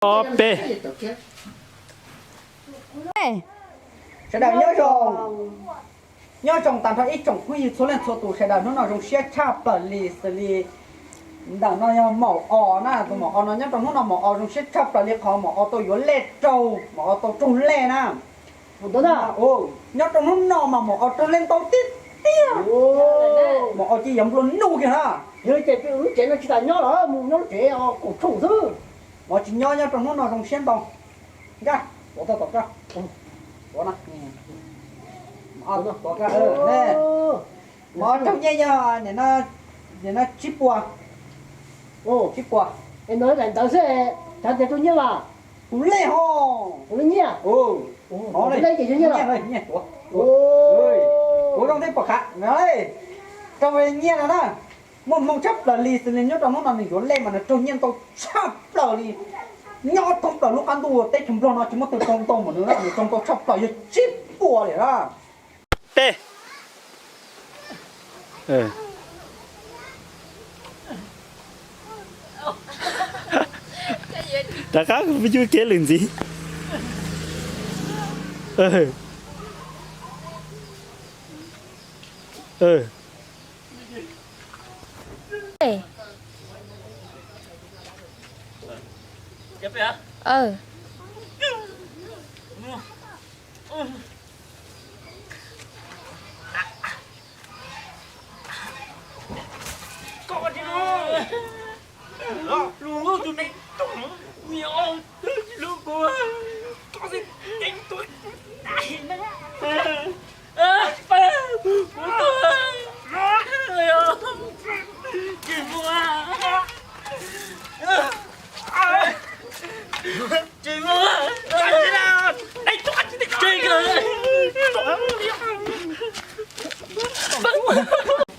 Ob peb. Sawv daws nyob zoo, nyob zoo tag nrho ib tsoom phooj ywg txhua leej txhua tus, sawv daws hnub no zoo siab tshaj plaws li xws li ntawm no yog maum os na, tus maum os no nyob rau hnub no maum os zoo siab tshaj plaws li qhov maum os tau yuav lej raug, maum os tau raug lej na. Nyob rau hnub no mas maum os raug lej ntau tiag tiag. Maum os cia yuav nplua nuj kiag na. Yog ces lub tsev no tsis tas nyob los mus nyob lub tsev kaum tshooj xwb. Maum os tsis nyob, nyob rau hnub no zoo siab ntau. Nkaj, tuav tau tom koj. Tuav no. Tuav koj. Maum os raug nyiaj yog nim no tsib puas. Tsib puas. Es no daim ntawd xwb, cov tias raug nyiaj mas. Tus lej ho. Tus lej nyiaj. Tus lej ces yog nyiaj los? Kuv zoo thiab pom khav, raug nyiaj no na. Muaj hmoo tshaj plaws li xws li nyob rau hnub no nws yuav lej mas nws raug nyiaj ntau tshaj plaws li. Nyob thoob plaws lub qab ntuj teb chaws Nplog no tsis muaj twg raug ntau npaum nws na, nws raug ntau tshaj plaws yog tsib puas li na. Peb. Rov qab kuv peb cub kev lwm ntxiv.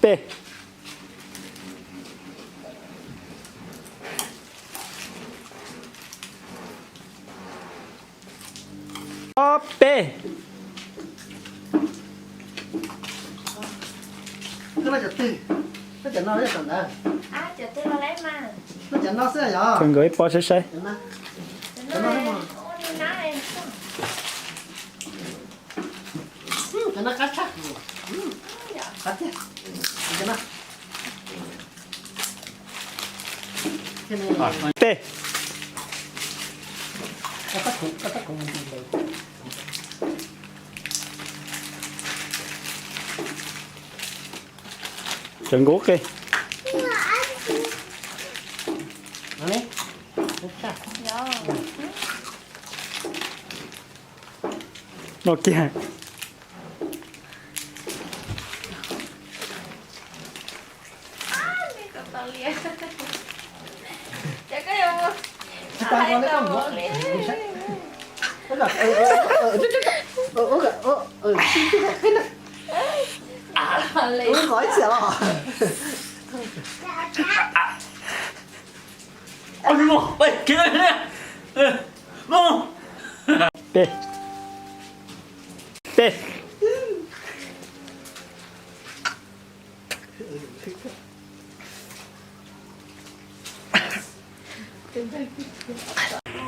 Peb. Ob peb. Kawg nkaus ib pob saib saib. Peb. Tseem nkaus qe. No kiag. Peb. Peb.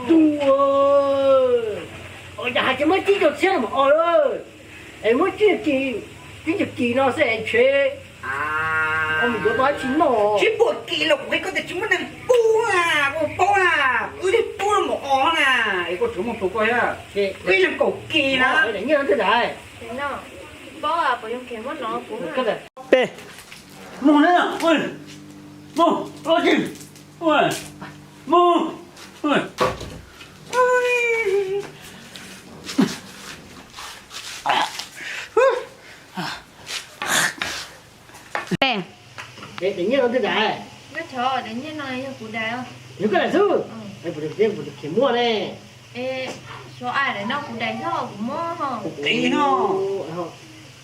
Tus, ua cas hais tias muab tsib caug txhiab no mas o lawm, es muab tsib caug kis, tsib caug kis no xwb es ntshe mus yuav tau dab tsi noj. Tsib puas kis los kuv qhia koj tias tsis muaj neeg pub na, koj paub na, wb thiaj pub maum os na, es koj tsuas muaj tus koj thiab, wb ib leeg kaum kis na. Peb. Mus na, mus, mus. Peb. Daim nyiaj no twg daim? Yog koj daim xwb. Puas muaj ne?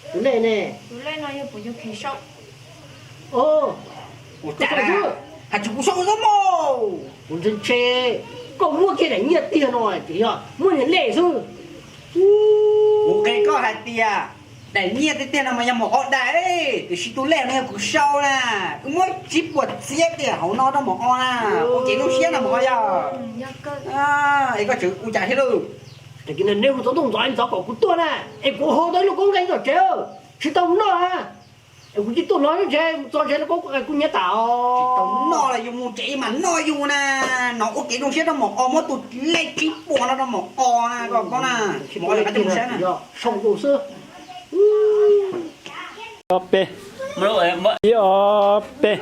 Tus lej ne? Has tsis kuv sau xwb mas. Kuv ntshe ntshe koj muab kiag daim nyiaj tiag no tias yog muab niag lej xwb. Kuv qhia koj hais tias Daim nyiaj tiag tiag no mas yog maum o daim, tiam sis tus lej no yog kuv sau na. Wb muab tsib puas txiab tiag hauv no rau maum o na. Ua kev zoo siab no maum o yog. Es koj tseem ua cas thiab lauj? Neb hu txog ntuj ntxov ntxov kom kuv tuaj na, es kuv hu tau ib lub koob nqa tom tsev, tsis tau noj na. Es kuv cia tuaj no ntshe txog ntshe lub koob kuv nyiav tas os. Tsis tau noj los yus mus tsev mas noj yus na. No ua kev zoo siab rau maum o, muab tus lej tsib puas no rau maum o na, koj paub na. Maum o, yog qab tij mus saib na. Sau tus xwb. Ob peb. Ib ob peb.